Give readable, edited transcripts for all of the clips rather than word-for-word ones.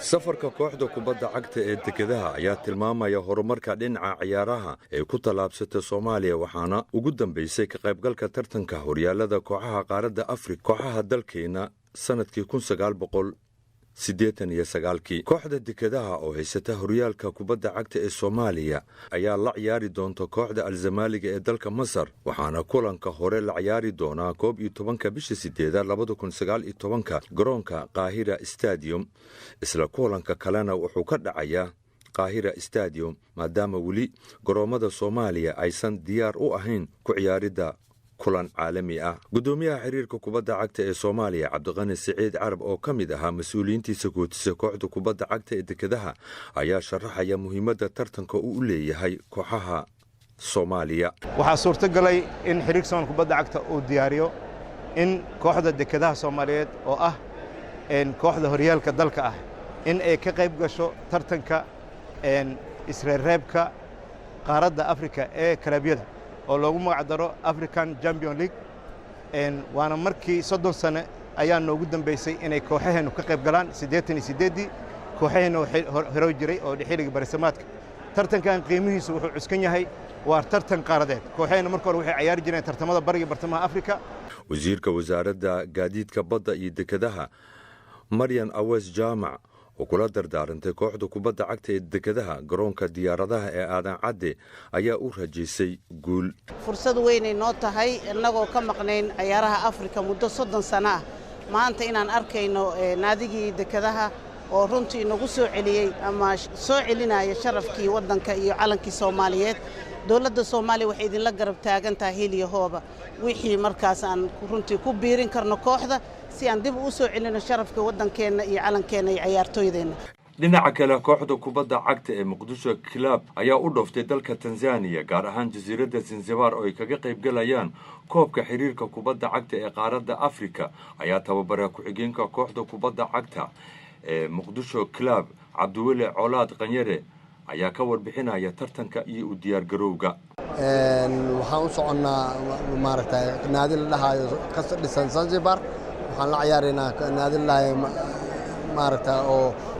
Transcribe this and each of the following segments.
Safarka kooxda kubadda cagta ee Dekedaha ayaa tilmaamaya horumarka dhinaca ciyaaraha ee ku tallaabsata Soomaaliya, waxaana ugu dambeysay ka qaybgalka tartanka horyaalada kooxaha qaaradda Afrika kooxaha dalkeena sanadkii 1989-kii. Kooxda Dekedaha oo haysata horyaalka kubadda cagta ee Soomaaliya ayaa la ciyaari doonta kooxda Alzamaaliga ee dalka Masar, waxaana kulanka hore la ciyaari doonaa 11-ka bisha sideedaad 2019-ka garoonka Qaahira Stadium. Isla kulanka kalena wuxuu ka dhacayaa Qaahira Stadium, maadaama weli garoommada Soomaaliya aysan diyaar u ahayn ku ciyaaridda kulan caalami ah. Gudoomiyaha xiriirka kubadda cagta ee Soomaaliya, Cabdiqani Siciid Carab, oo ka mid ahaa mas-uuliyiintiisa gootisa kooxda kubadda cagta ee Dekedaha, ayaa sharaxaya muhiimadda tartanka uu u leeyahay kooxaha Soomaaliya. Waxaa suurtogalay in xiriirka Somalia kubadda cagta uu diyaariyo in kooxda Dekedaha Soomaaliyeed, oo ah kooxda horyaalka dalka ah, in ay ka qayb gasho tartanka isreerreebka qaaradda Afrika ee kalabyada oo loogu magac daro African Champion League. Waana markii 30 sane ayaa noogu dambaysay inay kooxaheennu ka qayb galaan. 88-dii kooxaheennu horo jiray oo xilliga barisamaadka. Tartankan qiimihiisu wuxuu cuskan yahay waa tartan qaaradeed. Kooxaheennu marka hore waxay cayaari jireen tartamada bariga bartamaha Afrika. Wasiirka wasaaradda gaadiidka badda iyo dekedaha, Maryan Aweys Jaamac, oo kula dardaarantay kooxda kubadda cagta ee Dekedaha garoonka diyaaradaha ee Aadan Cadde, ayaa u rajaysay guul. Fursad weynay noo tahay, innagoo ka maqnayn cayaaraha Afrika muddo 30 sano ah, maanta inaan arkayno naadigii Dekedaha oo runtii nagu soo celiyey ama soo celinaya sharafkii waddanka iyo calankii Soomaaliyeed. Dowladda Soomaaliya waxay idinla garab taagan tahay hiil iyo hooba, wixii markaas aan runtii ku biirin karno kooxda si aan dib u soo celino sharafka waddankeenna iyo calankeenna iyo cayaartooydeenna. Dhinaca kale, kooxda kubadda cagta ee Muqdisho Club ayaa u dhooftay dalka Tanzaniya, gaar ahaan jasiiradda Zanzibar, oo ay kaga qaybgalayaan koobka xiriirka kubadda cagta ee qaaradda Afrika. Ayaa tababara ku-xigeenka kooxda kubadda cagta ee Muqdisho Club, Cabdiweli Colaad Qanyare, ayaa ka warbixinaya tartanka iyo u diyaargarowga. Waxaan u soconnaa maaragtay naadi la dhahaayo ka dhisan Zanzibar. Waxaan la ciyaaraynaa naadi la dhahayo maaragta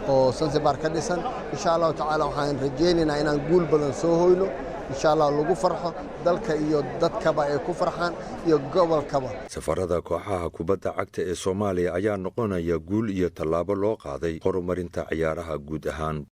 oo Zanzibar ka dhisan. Insha Allahu tacaala waxaan rajaynaynaa inaan guul badan soo hoyno, insha Allah, lagu farxo dalka iyo dadkaba ay ku farxaan iyo gobolkaba. Safarada kooxaha kubadda cagta ee Soomaaliya ayaa noqonaya guul iyo tallaabo loo qaaday horumarinta ciyaaraha guud ahaan.